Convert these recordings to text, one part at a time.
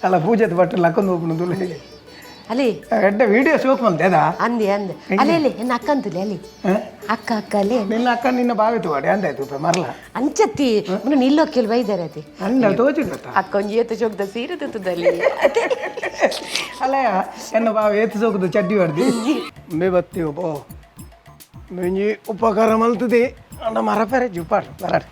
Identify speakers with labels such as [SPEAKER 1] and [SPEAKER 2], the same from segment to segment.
[SPEAKER 1] ಅಲ್ಲ ಪೂಜೆದ ಬಟ್ಟೆ ಲಕ್ಕೊಂದು ಹೋಗ್ನು ತುಲೆ
[SPEAKER 2] ಅಲ್ಲಿ
[SPEAKER 1] ಎಡ್ಡೆ ವಿಡಿಯೋ ಶೋಕ್ ಮಂತೆ ಅದಾ
[SPEAKER 2] ಅಂದೆ ಅಂದೆ ಅಲ್ಲಿ ಅಲ್ಲಿ ಎನ್ನ ಅಕ್ಕ ಅಂತುಲೆ ಅಲ್ಲಿ ಅಕ್ಕ ಅಕ್ಕ ಅಲ್ಲಿ.
[SPEAKER 1] ನಿನ್ನ ಅಕ್ಕ ನಿನ್ನ ಬಾವಿ ತೋಡಿ ಅಂದಾಯ್ತು ಉಪ ಮರಲ.
[SPEAKER 2] ಅಂಚತ್ತಿ ಮುನ್ನ ನಿಲ್ಲೋಕೆಲ್ ಬೈದಾರೆ ಅತಿ.
[SPEAKER 1] ಅಂದ ತೋಚಿ ಗೊತ್ತಾ.
[SPEAKER 2] ಅಕ್ಕ ಒಂಜಿ ಏತು ಚೋಕ್ದ ಸೀರೆ ತುತ್ತದಲ್ಲಿ.
[SPEAKER 1] ಅಲ್ಲ ಎನ್ನ ಬಾವಿ ಏತು ಸೋಕುದು ಚಡ್ಡಿ ಹೊಡ್ದು ಮೇ ಬತ್ತಿ ಒಬ್ಬ ಮಿಂಜಿ ಉಪಕಾರ ಮಲ್ತದೆ ಅಣ್ಣ ಮರ ಪೆರೆ ಜುಪಾಡು ಬರಾಡು.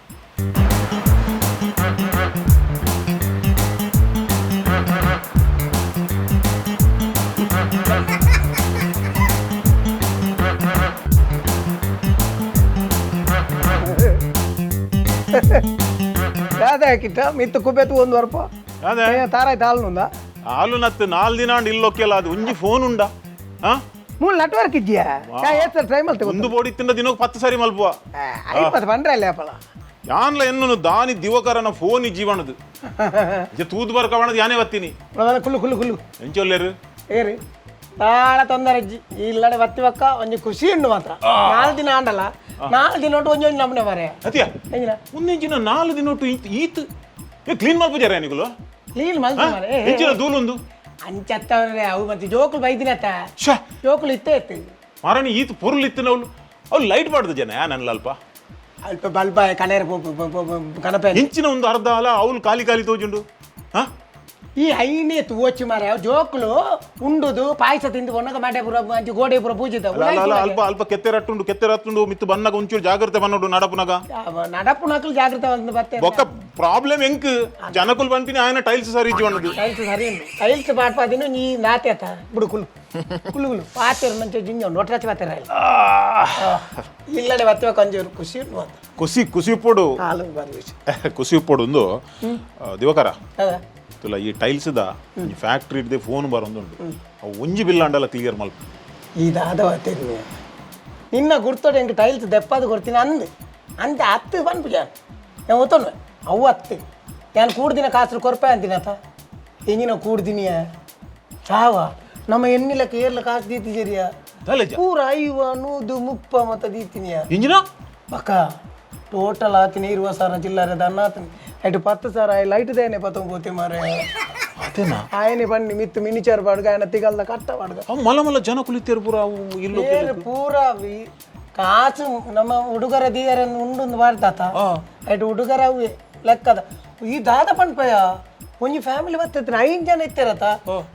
[SPEAKER 1] ದಾದ ಹಾಕಿಟ್ಟ ಮಿತ್ತು ಕುಬ್ಬೆತ್ತು ಒಂದು ವರ್ಪ.
[SPEAKER 3] ಅದೇ.
[SPEAKER 1] ತಾರಾಯ್ತು ಹಾಲು.
[SPEAKER 3] ಹಾಲು ನತ್ತು ನಾಲ್ ದಿನ ಅಂಡ್ ಇಲ್ಲೊಕ್ಕೆಲ್ಲ ಅದು ಒಂಜಿ ಫೋನ್ ಉಂಡ ಹಾ.
[SPEAKER 1] ಮೂಲ ನೆಟ್ವರ್ಕ್ ಇದ್ಯಾ ಏತ್ ಟ್ರೈ ಮಲ್ತೆ.
[SPEAKER 3] ಒಂದು ಬೋಡಿ ತಿಂದ ದಿನಕ್ಕೆ 10 ಸರಿ ಮಲ್ಪುವ.
[SPEAKER 1] ಐಪತ್ತು ಬಂದ್ರೆ ಅಲ್ಲೇ ಅಪ್ಪಲ.
[SPEAKER 3] ಯಾನ್ಲ ಎನ್ನು ದಾನಿ ದಿವಕರನ ಫೋನ್ ಜೀವನದು ತೂದು ಬರ್ಕವಣದು ಯಾನೇ ಬತ್ತೀನಿ.
[SPEAKER 1] ಪ್ರಧಾನ ಕುಲ್ಲು ಕುಲ್ಲು ಕುಲ್ಲು.
[SPEAKER 3] ಎಂಚೊಲ್ಲೇರು.
[SPEAKER 1] ಏರಿ ತಾಳ ತೊಂದರೆ ಅಜ್ಜಿ ಇಲ್ಲಡೆ ಬತ್ತಿ ಬಕ್ಕ ಒಂಜಿ ಖುಷಿ ಉಂಡು ಮಾತ್ರ. ನಾಲ್ ದಿನ ಆಂಡಲ್ಲ, ನಾಲ್ ದಿನ ಒಟ್ಟು ಒಂಜಿ ಒಂಜಿ ನಮ್ಮನೆ ಮಾರೆ.
[SPEAKER 3] ಅತಿಯ.
[SPEAKER 1] ಎಂಜಿನ?
[SPEAKER 3] ಮುಂದಿಂಚಿನ 4 ದಿನ ಒಟ್ಟು ಈತ್ ಈತ್ ಏ ಕ್ಲೀನ್ ಮಲ್ಪುಜಾರ ನಿಕುಲು?
[SPEAKER 1] ಕ್ಲೀನ್ ಮಲ್ತು ಮಾರೆ. ಏ, ಏ,
[SPEAKER 3] ಎಂಚಿನ ದೂಲುಂದು.
[SPEAKER 1] ಅಂಚತ್ತವ್ರೆ ಅವು ಮತ್ತೆ ಜೋಕುಲು ಬೈದಿನತ್ತ.
[SPEAKER 3] ಶ್ಯಾ.
[SPEAKER 1] ಜೋಕುಲು ಇತ್ತೇ ಇತ್ತು.
[SPEAKER 3] ಮಾರಾಣಿ ಈತ್ ಪೊರುಲ್ ಇತ್ತಿನವಳು ಅವ್ಳು ಲೈಟ್ ಮಾಡ್ದು ಜನ ನನ್ನ ಅಲ್ಪ.
[SPEAKER 1] ಅಲ್ಪ ಬಲ್ಪ ಕಣೇರ ಕಣಪೆ.
[SPEAKER 3] ಇಂಚಿನ ಒಂದು ಅರ್ಧ ಅಲ್ಲ ಅವಳು ಖಾಲಿ ಖಾಲಿ ತೋಜುಂಡು ಹಾ.
[SPEAKER 1] ಈ ಹೈನೇ ತೋಚಿ ಮಾರೆ ಅವು ಜೋಕುಲು ಉಂಡುದು ಪಾಯಸ ತಿಂದು ಒಣಗ ಮಾಡೆ ಪೂರ ಅಂಚಿ ಗೋಡೆ ಪೂರ ಪೂಜಿತ.
[SPEAKER 3] ಅಲ್ಲ ಅಲ್ಲ ಅಲ್ಲ ಅಲ್ಪ ಅಲ್ಪ ಕೆತ್ತೆರಟ್ಟುಂಡು ಕೆತ್ತೆರತ್ತುಂಡು ಮಿತ್ತು ಬನ್ನಗ ಒಂಚೂರು ಜಾಗ್ರತೆ ಬನ್ನೋಡು ನಡಪುನಗ.
[SPEAKER 1] ನಡಪುನಕಲು ಜಾಗ್ರತೆ ಒಂದು ಬತ್ತೆ.
[SPEAKER 3] ಬೊಕ್ಕ ಪ್ರಾಬ್ಲಮ್ ಎಂಕ್ ಜನಕುಲ್ ಬಂತೀನಿ ఆయన ಟೈಲ್ಸ್ ಸರಿ ಇಜ್ಜಿ.
[SPEAKER 1] ಟೈಲ್ಸ್ ಸರಿ ಉಂಡು ಟೈಲ್ಸ್ ಪಾಡ್ಪಾದಿನ ನೀ ನಾತೆ ಅತ್ತ ಬಿಡು ಕುಲ್ಲು ಕುಲ್ಲು ಕುಲ್ಲು ಪಾತೆರು ಮಂಚ ಜಿಂಜ ಉಂಡು ಒಟ್ರಾಚಿ ಪಾತೆರ ಇಲ್ಲ ಇಲ್ಲಡೆ ಬತ್ತುವ ಕೊಂಚೂರು ಖುಷಿ ಉಂಡು ಅಂತ.
[SPEAKER 3] ಖುಷಿ ಖುಷಿ ಉಪ್ಪೋಡು.
[SPEAKER 1] ಹಾಲು ಬಾರಿ ಖುಷಿ.
[SPEAKER 3] ಖುಷಿ ಉಪ್ಪೋಡು ಒಂದು ದಿವಕರ.
[SPEAKER 1] ಅದ.
[SPEAKER 3] ತುಲ ಈ tiles the factory ಇಡ್ದೆ phone ಬರೊಂದುಂಡು ಅವು ಒಂಜಿ ಬಿಲ್ ಅಂಡಲ ಕ್ಲಿಯರ್ ಮಲ್ಪ.
[SPEAKER 1] ಈ ದಾದ ಬತ್ತೇನಿ ನಿನ್ನ ಗುರ್ತೋಡು ಎಂಕ್ ಟೈಲ್ಸ್ ದೆಪ್ಪಾದ ಕೊಡ್ತೀನಿ ಅಂದ್ ಅಂತೆ ಹತ್ತು ಪನ್ಪು ಜಾನ್ ഞാൻ ಒತ್ತೊಂಡು ಅವು ಹತ್ತು ನಾನು ಕೂಡ್ದಿನ ಕಾಸು ಕೊರ್ಪೆ ಅಂತೀನತ ಎಂಜಿನ ಕೂಡ್ದಿನಿಯ ಚಾವ ನಮ್ಮ ಎಣ್ಣಿಲಕ್ಕ ಏರ್ಲ ಕಾಸು ದೀತಿಜರಿಯ.
[SPEAKER 3] ದಲೆಜ.
[SPEAKER 1] ಪೂರ ಐವ ನೂದು ಮುಪ್ಪ ಮತ್ತ ದೀತಿನಿಯ.
[SPEAKER 3] ಇಂಜಿನ.
[SPEAKER 1] ಬಕ್ಕ ಟೋಟಲ್ ಆತಿನ 20,000 ಚಿಲ್ಲರೆ ದನ್ನ ಆತನ ಐಟು 10,000 ಲೈಟ್ ದೇನೆ ಪತ್ತೊಂಬೋತಿ ಮಾರೆ.
[SPEAKER 3] ಅದೇನಾ.
[SPEAKER 1] ಆಯನೆ ಬನ್ನಿ ಮಿತ್ತು ಮಿನಿಚರ್ ಬಾಡ್ಗ ಆಯನ ತಿಗಲ್ದ ಕಟ್ಟ ಬಾಡ್ಗ.
[SPEAKER 3] ಅವು ಮಲ ಮಲ ಜನ ಕುಳಿತೇರು ಪೂರ ಅವು ಇಲ್ಲೋ.
[SPEAKER 1] ಏರು ಪೂರ ಕಾಸು ನಮ್ಮ ಹುಡುಗರ ದೀಯರ ಉಂಡುಂದು ಮಾಡ್ತಾತ ಐಟು ಹುಡುಗರ ಅವು ಲೆಕ್ಕದ ಈ ದಾದ ಪನ್ಪಯ ಒಂಜಿ ಫ್ಯಾಮಿಲಿ ಬರ್ತೈತಿ ಐದು ಜನ ಇತ್ತಿರತ್ತ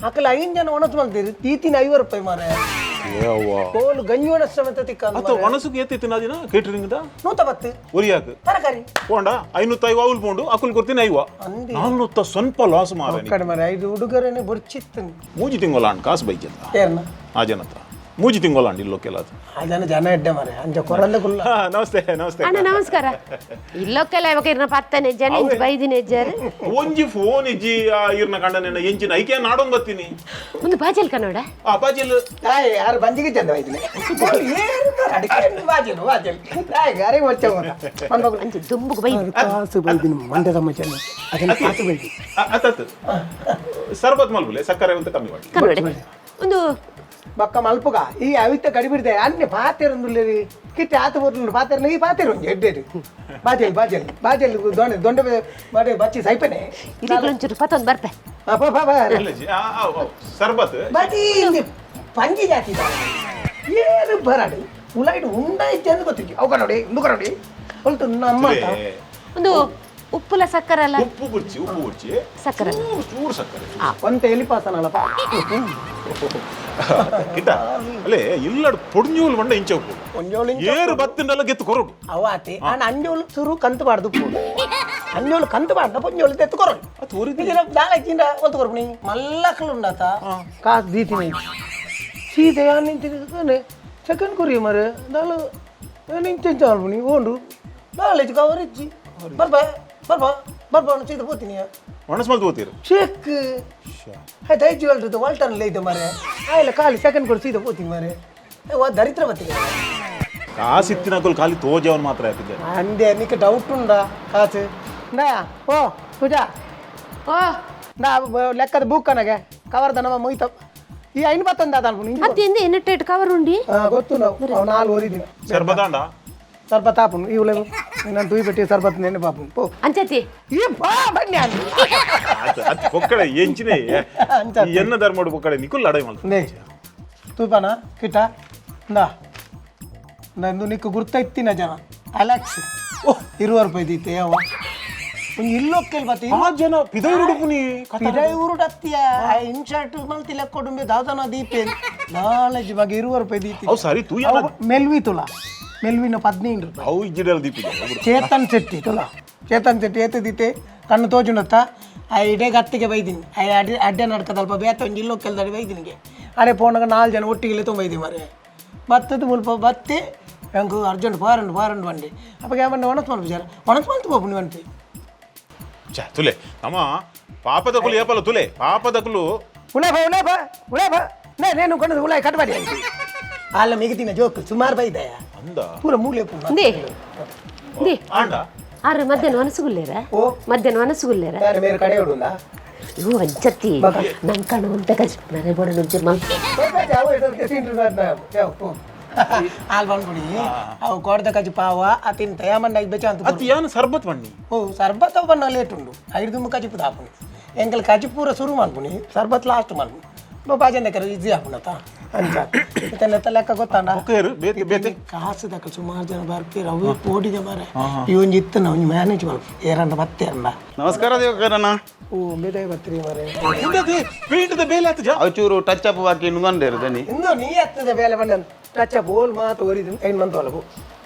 [SPEAKER 1] ಅಕಲ ಐದು ಜನ ಒಣಸ್ ಮಲ್ತೀರಿ ತೀತಿನ 50 ರೂಪಾಯಿ ಮಾರೆ. ಕೋಲು ಗಂಜಿ ಒಣಸ್ ಸಮೇತ ತಿಕ್ಕ.
[SPEAKER 3] ಅತ್ತ ಒಣಸುಗೆ ಏತಿತ್ತಿನ ದಿನ ಕೇಟರಿಂಗ್ the
[SPEAKER 1] 110.
[SPEAKER 3] ಒರಿಯಾಕ್.
[SPEAKER 1] ತರಕಾರಿ.
[SPEAKER 3] ಪೋಂಡ 550 ಅವಲ್ ಪೋಂಡು ಅಕುಲ್ ಕೊಡ್ತೀನಿ ಐವ.
[SPEAKER 1] ಅಂದಿ.
[SPEAKER 3] 400 ಸ್ವಲ್ಪ ಲಾಸ್ ಮಾರ.
[SPEAKER 1] ಕಡಿಮೆ ಮಾರೆ ಐದು ಹುಡುಗರನ್ನೇ ಬುರ್ಚಿತ್ತು.
[SPEAKER 3] ಮೂಜಿ ತಿಂಗಳ ಅಂಡ್ ಕಾಸು ಬೈಕೆತ್ತ.
[SPEAKER 1] ಏರ್ನ.
[SPEAKER 3] ಆ ಜನತ್ರ ಮೂಜಿ ತಿಂಗಳ ಅಂಡ್ ಇಲ್ಲೋ ಕೆಲದು.
[SPEAKER 1] ಆ ಜನ ಜನ ಎಡ್ಡೆ ಮಾರೆ ಅಂಚ ಕೊರಂದ ಕುಲ್ಲ.
[SPEAKER 3] ಹಾ, ನಮಸ್ತೆ ನಮಸ್ತೆ.
[SPEAKER 2] ಅಣ್ಣ ನಮಸ್ಕಾರ. ಇಲ್ಲೊಕ್ಕೆಲ್ಲ ಇವಾಗ ಇರ್ನ ಪತ್ತನೆ ಜನ ಇಂಚ ಬೈದಿನ ಹೆಜ್ಜಾರು.
[SPEAKER 3] ಒಂಜಿ ಫೋನ್ ಇಜ್ಜಿ ಆ ಇರ್ನ ಕಂಡನೆನ್ನ ಎಂಚಿನ ಐಕೆ ನಾಡೊಂದು ಬತ್ತೀನಿ.
[SPEAKER 2] ಒಂದು ಬಾಜಲ್ ಕನ್ನಡ.
[SPEAKER 3] ಆ ಬಾಜಿಲ್.
[SPEAKER 1] ತಾಯಿ ಯಾರು ಬಂಜಿಗೆ ಚಂದ ಆಯ್ತು ಬಾಜಲು ಬಾಜಲು ತಾಯಿ ಅರೆ వచ్చే
[SPEAKER 2] ಅಂಚೆ ದುಂಬುಗ್ ಬೈದು.
[SPEAKER 1] ಕಾಸು ಬೈದಿನ ಮಂಡ್ಯದ ಮಚ್ಚನ ಅದನ್ನ ಕಾಸು ಬೈದಿ.
[SPEAKER 3] ಅತ್ತತ್ತು ಸರ್ಬತ್ ಮಲ್ಬುಲೆ ಸಕ್ಕರೆ ಅಂತ ಕಮ್ಮಿ ಮಾಡಿ.
[SPEAKER 2] ಕನ್ನಡ ಒಂದು
[SPEAKER 1] ಬಕ್ಕ ಮಲ್ಪುಗ ಈ ಅವಿತ ಕಡಿಬಿಡ್ದೆ ಅನ್ಯ ಪಾತೆರಂದುಲ್ಲೇರಿ ಕಿಟ್ಟೆ ಆತ ಬೋರ್ಲು ಪಾತೆರನ ಈ ಪಾತೆರು ಒಂಜಿ ಎಡ್ಡೆಡು ಬಾಜಲ್ ಬಾಜಲ್ ಬಾಜಲ್ ದೊಂಡೆ ದೊಂಡೆ ಮಾಡಿ ಬಚ್ಚಿ ಸೈಪನೆ.
[SPEAKER 2] ಇದಕ್ಕೆ ಒಂಚೂರು ಪತ್ತೊಂದು ಬರ್ಪೆ.
[SPEAKER 1] ಅಪ್ಪ ಬಾಬಾ.
[SPEAKER 3] ಅಲ್ಲ ಜಿ, ಆ, ಆ, ಆ, ಸರ್ಬತ್.
[SPEAKER 1] ಬಜಿ ಇಲ್ಲಿ ಪಂಜಿ ಜಾತಿ ಏನು ಬರಾಡು ಉಲಾಯ್ಡು ಉಂಡಾಯ್ತು ಅಂತ ಗೊತ್ತಿದ್ವಿ ಅವು ಕನ್ನಡಿ ಇಂದು ಕನ್ನಡಿ ಹೊಲ್ತು ನಮ್ಮ ಅಂತ.
[SPEAKER 2] ಒಂದು ಉಪ್ಪುಲ ಸಕ್ಕರೆ ಅಲ್ಲ.
[SPEAKER 3] ಉಪ್ಪು ಬುರ್ಚಿ ಉಪ್ಪು ಬುರ್ಚಿ.
[SPEAKER 2] ಸಕ್ಕರೆ ಅಲ್ಲ.
[SPEAKER 3] ಚೂರು ಚೂರು ಸಕ್ಕರೆ.
[SPEAKER 1] ಒಂತೆ ಎಲಿಪಾಸನಲ್ಲಪ್ಪ.
[SPEAKER 3] ಕಿಟ್ಟ ಅಲ್ಲೇ ಇಲ್ಲಡ್ ಪೊಡ್ಂಜೂಲ್ ಮಂಡ ಇಂಚ ಉಪ್ಪು.
[SPEAKER 1] ಒಂಜೋಳು ಇಂಚ.
[SPEAKER 3] ಏರು ಬತ್ತಿಂಡಲ್ಲ ಗೆತ್ತು ಕೊರಡು.
[SPEAKER 1] ಅವ ಆತಿ ಆಂಡ ಅಂಜೋಳು ಸುರು ಕಂತು ಬಾರ್ದು ಉಪ್ಪು ಅಂಜೋಳು ಕಂತು ಬಾರ್ದ ಪೊಂಜೋಳು ತೆತ್ತು ಕೊರಡು.
[SPEAKER 3] ಅದು ಒರಿದಿ.
[SPEAKER 1] ನಿಜ ದಾಲ ಚಿಂಡ ಒಲ್ತು ಕೊರ್ಪುಣಿ ಮಲ್ಲಕ್ಕಲು ಉಂಡಾತ ಕಾಸು ದೀತಿನಿ ಸೀತೆ ಯಾನ್ ನಿಂತಿನಿ ಸೆಕೆಂಡ್ ಕೊರಿ ಮರೆ ದಾಲ ನಿಂಚೆ ಚಾಲ್ಪುಣಿ ಓಂಡು ದಾಲ ಕವರ್ ಇಚ್ಚಿ ಬರ್ಬ ಬರ್ಬ ಬರ್ಬ ಸೀತೆ ಪೋತೀನಿ.
[SPEAKER 3] ಒಣಸ್ ಮಲ್ತು ಹೋತೀರು.
[SPEAKER 1] ಚೆಕ್ ಆಯ್ತು ಐಜಿ ಹೇಳ್ತದೆ ವಾಲ್ಟನ್ ಲೈತೆ ಮಾರೆ ಆಯ್ಲ ಖಾಲಿ ಸೆಕೆಂಡ್ ಕೊಡು ಸೀದಾ ಪೋತೀನಿ ಮಾರೆ ಓ ದರಿದ್ರ ಬತ್ತಿಗೆ.
[SPEAKER 3] ಕಾಸಿತ್ತಿನಕುಲ್ ಖಾಲಿ ತೋಜವನ್ ಮಾತ್ರ ಹಾಕಿದ್ದೆ.
[SPEAKER 1] ಅಂದೆ ನಿಕ್ಕೆ ಡೌಟ್ ಉಂಡಾ ಕಾಸು ನಾ ಓ ಪೂಜಾ.
[SPEAKER 2] ಓ.
[SPEAKER 1] ನಾ ಲೆಕ್ಕದ ಬುಕ್ ಅನಗೆ ಕವರ್ದ ನಮ್ಮ ಮೊಯ್ತ ಈ ಐನು ಬತ್ತಂದ ಅನ್ಕೊಂಡು.
[SPEAKER 2] ಮತ್ತೆ ಎಂದ ಎನ್ನಟ್ಟೆ ಕವರ್ ಉಂಡಿ.
[SPEAKER 1] ಗೊತ್ತು ನಾವು ಅವು ನಾಲ್ ಓದಿದ್ದೀನಿ.
[SPEAKER 3] ಸರ್ಬದಾಂಡ.
[SPEAKER 1] ಸರ್ಬತ್ ಆಪುಂಡು ಇವು ನಾನು ತೂಯಿ పెట్టి ಸರ್ಬತ್ ನೆನೆ ಪಾಪು ಪೋ.
[SPEAKER 2] ಅಂಚತಿ.
[SPEAKER 1] ಈ ಬಾ ಬನ್ನಿ ಅಲ್ಲಿ.
[SPEAKER 3] ಆತು, ಆತು. ಪೊಕ್ಕಡೆ ಎಂಚಿನೇ ಈ ಎನ್ನ ಧರ್ಮಡು ಪೊಕ್ಕಡೆ ನಿಕುಲ್ ಲಡೈ ಮಲ್ತು
[SPEAKER 1] ನೇ ತೂಪಾನ ಕಿಟ ಇಂದಾ ನಂದು ನಿಕ್ಕು ಗುರ್ತ ಇತ್ತಿನ ಜನ ಅಲೆಕ್ಸ್ ಓಹ್ 20 ರೂಪಾಯಿ ದೀತೆ ಅವ ಒಂಜಿ ಇಲ್ಲೊಕ್ಕೆಲ್ ಬತ್ತಿ
[SPEAKER 3] ಆ ಜನ ಪಿದೈರುಡುಪುನಿ
[SPEAKER 1] ಪಿದೈ ಊರುಡತ್ತಿಯ ಇನ್ಶರ್ಟ್ ಮಲ್ತಿ ಲೆಕ್ಕ ಕೊಡುಂಬೆ ದಾದನ ದೀಪೆ ನಾಲೆಜ್ ಬಗ್ಗೆ 20 ರೂಪಾಯಿ ದೀತಿ
[SPEAKER 3] ಅವು ಸರಿ ತೂ ಎಲ್ಲ
[SPEAKER 1] ಮೆಲ್ವಿ ತುಲ ಮೆಲ್ವಿನ 15 ರೂಪಾಯಿ
[SPEAKER 3] ಅವು ಇಜ್ಜಿಡಲ್ ದೀಪಿಗೆ
[SPEAKER 1] ಚೇತನ್ ಶೆಟ್ಟಿ ತುಲ ಚೇತನ್ ಶೆಟ್ಟಿ ಏತ ದೀತೆ ಕಣ್ಣು ತೋಜುನತ್ತ ಆ ಇಡೇ ಗತ್ತಿಗೆ ಬೈದಿನಿ ಆ ಅಡ್ಡೆ ಅಡ್ಡೆ ನಡ್ಕದಲ್ಪ ಬೇತ ಒಂಜಿ ಇಲ್ಲೊಕ್ಕೆಲ್ದಡಿ ಬೈದಿನಿಗೆ ಅರೆ ಪೋನಾಗ 4 ಜನ ಒಟ್ಟಿಗೆ ತೊಂಬೈದಿ ಮರೆ ಬತ್ತದ ಮುಲ್ಪ ಬತ್ತಿ ಎಂಕು ಅರ್ಜೆಂಟ್ ಫಾರನ್ ಫಾರನ್ ಬಂಡಿ ಅಪ್ಪ ಯಾವನ್ನ ಒಣಸ್ ಮಲ್ಪ ಸರ್ ಒಣಸ್ ಮಲ್ತು ಪೋಪುನಿ ಬಂಟಿ
[SPEAKER 3] ಛ ತುಲೆ ನಮ್ಮ ಪಾಪದಕುಲು ಏಪಲ ತುಲೆ ಪಾಪದಕುಲು
[SPEAKER 1] ಉಳೇಬ ಉಳೇಬ ಉಳೇಬ ನೇ ನೇನು ಕೊಂಡು ಉಳಾಯ್ ಕಟ್ಬಾಡಿ ಅಲ್ಲ ಮಿಗತಿನ ಜೋಕ್ ಸುಮಾರು ಬೈದಯ
[SPEAKER 3] ಅಂದ
[SPEAKER 1] ಪೂರ ಮೂಲೆ ಪೂರ
[SPEAKER 2] ಇಂದೇ ಇಂದೇ
[SPEAKER 3] ಆಂಡ
[SPEAKER 2] ಆರು ಮಧ್ಯಾಹ್ನ ಮನಸ್ಸುಗುಲ್ಲೇರ
[SPEAKER 1] ಓ.
[SPEAKER 2] ಮಧ್ಯಾಹ್ನ ಮನಸ್ಸುಗುಲ್ಲೇರ
[SPEAKER 1] ಬೇರೆ ಬೇರೆ ಕಡೆ ಉಡುಂದ
[SPEAKER 2] ಇವು ಅಂಚತ್ತಿ ನನ್ ಕಣ್ಣು ಅಂತ ಕಜ್ ನರೆ ಬೋಡ నుంచి ಮಲ್
[SPEAKER 1] ಹಾಲು ಬಂದ್ಬಿಡಿ ಅವು ಕೋಡ್ದ ಕಜ್ಜಿ ಪಾವ ಆ ತಿಂತ ಯಾಮಂಡ ಬೆಚ್ಚ ಅಂತ
[SPEAKER 3] ಅತ್ ಯಾನ್ ಸರ್ಬತ್ ಬಣ್ಣಿ
[SPEAKER 1] ಓ ಸರ್ಬತ್ ಅವು ಬಣ್ಣ ಲೇಟ್ ಉಂಡು ಐದು ದುಮ್ಮು ಕಜಿಪು ದಾಪುನಿ ಎಂಕಲ್ ಕಜಿ ಪೂರ ಶುರು ಮನ್ಪುನಿ ಸರ್ಬತ್ ಲಾಸ್ಟ್ ಮನ್ಪುನಿ ಬಾಜನ್ దగ్గర ಈಜಿ ಆಪುನತ ಅಂಚ ಇತನೆತ್ತ ಲೆಕ್ಕ ಗೊತ್ತಾಂಡ
[SPEAKER 3] ಒಕ್ಕೇರು ಬೇತೆ ಬೇತೆ
[SPEAKER 1] ಕಾಸು ದಕ್ಕ ಸುಮಾರು ಜನ ಬರ್ತೀರ ಅವು ಪೋಡಿಗೆ ಮಾರೆ ಈ ಒಂಜಿ ಇತ್ತನ ಒಂಜಿ ಮ್ಯಾನೇಜ್ ಮಲ್ಪ ಏರಂಡ ಬತ್ತೆ ಅಣ್ಣ
[SPEAKER 4] ನಮಸ್ಕಾರ ದೇವಕರಣ್ಣ.
[SPEAKER 1] ಓ ಬೇದಾಯ ಬತ್ರಿ ಮಾರೆ
[SPEAKER 3] ಇಂದದೆ ಪೇಂಟ್ the ಬೇಲೆ ಆತ ಜಾ
[SPEAKER 4] ಅವು ಚೂರು ಟಚ್ ಅಪ್ ಬಾಕಿ ನುಂಗಂಡೇರು ದನಿ.
[SPEAKER 1] ಇಂದು ನೀ ಹತ್ತದ ಬೇಲೆ ಬಂದ ಟಚ್ ಬೋಲ್ ಮಾತು ಒರಿದು ಐನ್ ಮಂತ್ ಒಲಗು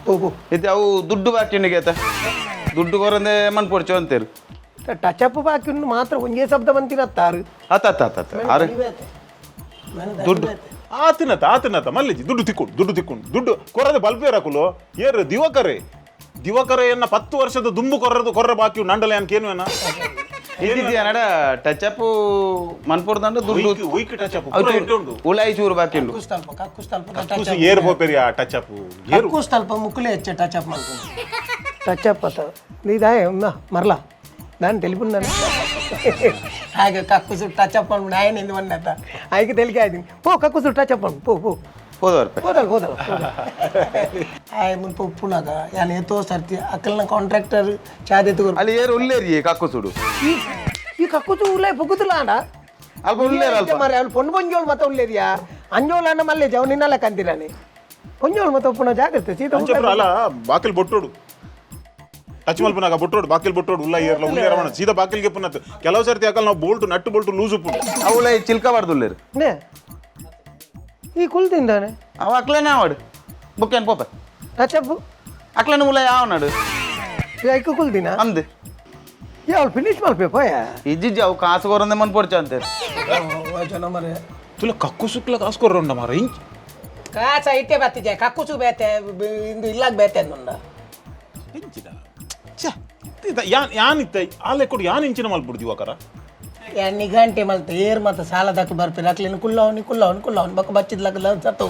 [SPEAKER 1] ಪೋ ಪೋ.
[SPEAKER 4] ಇತ್ತೆ ಅವು ದುಡ್ಡು ಬಾಕಿ ಉಂಡಿಗೇತ ದುಡ್ಡು ಕೊರಂದೆ ಮನ್ ಪೊಡ್ಚು ಅಂತೇರು.
[SPEAKER 1] ಟಚ್ ಅಪ್ ಬಾಕಿ ಉಂಡು ಮಾತ್ರ ಒಂಜೇ ಶಬ್ದ ಬಂತಿರತ್ತಾರು.
[SPEAKER 4] ಆತ ಆತ ಆತ ಆತ ಆರು ದುಡ್ಡು.
[SPEAKER 3] ಆತಿನತ ಆತಿನತ ಮಲ್ಲಿಜಿ ದುಡ್ಡು ತಿಕ್ಕೊಂಡು ದುಡ್ಡು ತಿಕ್ಕೊಂಡು ದುಡ್ಡು ಕೊರದ ಬಲ್ಪೇರಕುಲು ಏರು ದಿವಕರೆ ದಿವಕರೆ ಎನ್ನ 10 ವರ್ಷದ ದುಂಬು ಕೊರ್ರದು ಕೊರ್ರ ಬಾಕಿ ನಂಡಲೆ ಅನ್ಕೇನು ಎನ್ನ
[SPEAKER 4] ಇದ್ದಿದ್ಯಾ ನಡ ಟಚ್ ಅಪ್ ಮನ್ಪೊಡ್ದಂಡ ದುಡ್ಡು
[SPEAKER 3] weak touch up
[SPEAKER 4] ಅವು ಚೂರು ಉಲಾಯಿ ಚೂರು ಬಾಕಿ ಉಂಡು.
[SPEAKER 1] ಕಕ್ಕುಸ್ತಲ್ಪ ಕಕ್ಕುಸ್ತಲ್ಪ
[SPEAKER 3] ಕೂಸು ಏರು ಪೋಪೆರಿ ಆ ಟಚ್ ಅಪ್ ಏರು
[SPEAKER 1] ಕಕ್ಕುಸ್ತಲ್ಪ ಮುಕ್ಕುಲೆ ಹೆಚ್ಚೆ ಟಚ್ ಅಪ್ ಮಾಡ್ಕೊಂಡು ಟಚ್ ಅಪ್ ಅತ್ತ ನೀದಾಯ ಮರ್ಲಾ ನಾನು ಟೆಲಿಫೋನ್ ನಾನು ಹಾಗೆ ಕಕ್ಕುಸು ಟಚ್ ಅಪ್ ಮಾಡ್ಬಿಟ್ಟು ಆಯನ ಇಂದು ಬಂದ ಆಯ್ಕೆ ತೆಲಿಕೆ ಆಯ್ತು ಪೋ ಕಕ್ಕುಸು ಟಚ್ ಅಪ್ ಮಾಡು ಪೋ ಪೋ.
[SPEAKER 4] ಹೋದವರ್ಪೆ
[SPEAKER 1] ಹೋದಲ್ಲ ಹೋದಲ್ಲ ಆಯ್ ಮುಲ್ಪ ಉಪ್ಪುನಾಗ ಯಾನ್ ಏತೋ ಸರ್ತಿ ಅಕ್ಕಲ್ನ ಕಾಂಟ್ರಾಕ್ಟರ್ ಚಾದೆತ್ತು.
[SPEAKER 4] ಅಲ್ಲಿ ಏರು ಉಲ್ಲೇರಿ ಕಕ್ಕುಸುಡು.
[SPEAKER 1] ಈ ಕಕ್ಕುಸು ಉಲ್ಲೇ ಪುಗುದಿಲ್ಲ ಅಣ್ಣ.
[SPEAKER 4] ಅಲ್ಪ ಉಲ್ಲೇರು ಅಲ್ಪ.
[SPEAKER 1] ಮಾರೆ ಅವಳು ಪೊಣ್ಣು ಪೊಂಜೋಳು ಮತ್ತೆ ಉಲ್ಲೇರಿಯಾ ಅಂಜೋಳು ಅಣ್ಣ ಮಲ್ಲೇಜ್ ಅವ್ನು ನಿನ್ನಲ್ಲ ಕಂತಿರಾನೆ ಪೊಂಜೋಳು ಮತ್ತೆ ಉಪ್ಪುನ ಜಾಗ್ರತೆ ಸೀತಾ.
[SPEAKER 3] ಅಂಚಪ್ರ ಅಲ್ಲ ಬಾಕಿಲ್ ಬೊಟ್ಟೋಡು ಟಚ್ ಮಲ್ಪನಾಗ ಬೊಟ್ಟೋಡು ಬಾಕಿಲ್ ಬೊಟ್ಟೋಡು ಉಲ್ಲ ಏರ್ಲ ಉಲ್ಲೇರ ಮಾಡ ಸೀದಾ ಬಾಕಿಲ್ಗೆ ಪುನತ್ ಕೆಲವು ಸರ್ತಿ ಯಾಕಲ್ಲ ನಾವು bolt nut bolt loose ಉಪ್ಪು.
[SPEAKER 4] ಅವು ಉಲಾಯಿ ಚಿಲ್ಕ ಬಾರ್ದು ಉಲ್ಲೇರು.
[SPEAKER 1] ನೇ ಈ ಕುಲ್ ತಿಂದಾನೆ.
[SPEAKER 4] ಅವ ಅಕ್ಲನೆ ಆವಡು ಬುಕ್ಕೇನು ಪೋಪ.
[SPEAKER 1] ಟಚ್ ಅಪ್
[SPEAKER 4] ಅಕ್ಲನೆ ಉಲಾಯಿ ಆವನಾಡು.
[SPEAKER 1] ಐಕು ಕುಲ್ ದಿನ
[SPEAKER 4] ಅಂದು
[SPEAKER 1] ಏ ಅವಳು ಫಿನಿಶ್ ಮಲ್ಪೆ ಪೋಯ.
[SPEAKER 4] ಇಜ್ಜಿಜ್ಜಿ ಅವು ಕಾಸು ಕೊರಂದೆ ಮನ್ ಪೊಡ್ಚು ಅಂತೇರು.
[SPEAKER 1] ಜನ ಮರೆ
[SPEAKER 3] ತುಲ ಕಕ್ಕು ಸುಕ್ಲ ಕಾಸ್ಕೊರ್ರಂಡ ಮಾರ ಇಂಚ್
[SPEAKER 1] ಕಾಸ ಇಟ್ಟೆ ಬತ್ತಿಜೆ ಕಕ್ಕುಸು ಬೇತೆ ಇಂದು ಇಲ್ಲಾಗ ಬೇತೆ ಅಂದ.
[SPEAKER 3] ಇಂಚಿನ ಛೆ ಯಾನ್ ಯಾನ್ ಇತ್ತ ಆಲೆ ಕೊಡು ಯಾನ್ ಇಂಚಿನ ಮಲ್ಪುಡು ದಿವಕರ.
[SPEAKER 1] ನಿಘಂಟೆ ಮಲ್ತ ಏರ್ ಮತ್ತೆ ಸಾಲ ದಕ್ಕ ಬರ್ಪಿಲ್ಲ ಅಕ್ಲಿನ ಕುಲ್ಲವನಿ ಕುಲ್ಲವನಿ ಕುಲ್ಲವನಿ ಬಕ್ಕ ಬಚ್ಚಿದ್ಲಕ್ಕ ಸತ್ತು.